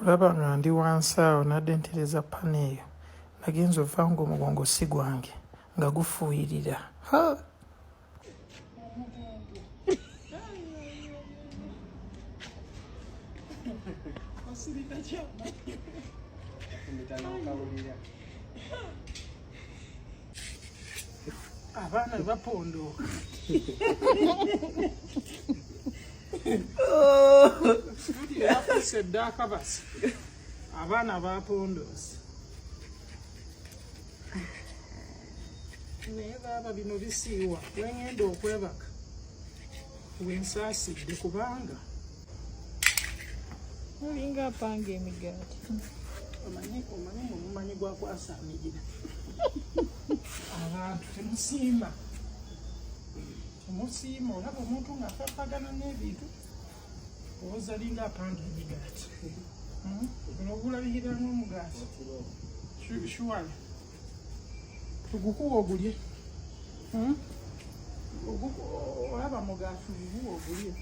Olaba nga ndi wansi awo nadde ntereza pano eyo nagenza ova nga omugongo si gwange nga gufuuyirira. Ha! Abaana bapondooka. Studio yafuuse dda akabasi. Abaana bapondoose. Naye baaba bino bisiiwa wengenda okwebaka wensaasidde kubanga olinga apanga emigaati. Omanyi omanyi mumanyi gwa kwasaamigira abantu temusiima temusiima olaba omuntu ng'afafagana n'ebintu owoza linga apanga emigaati guno gulabikira ng'omugaati shuwala tugukuwa ogulye olaba mugaati guguwa ogulye.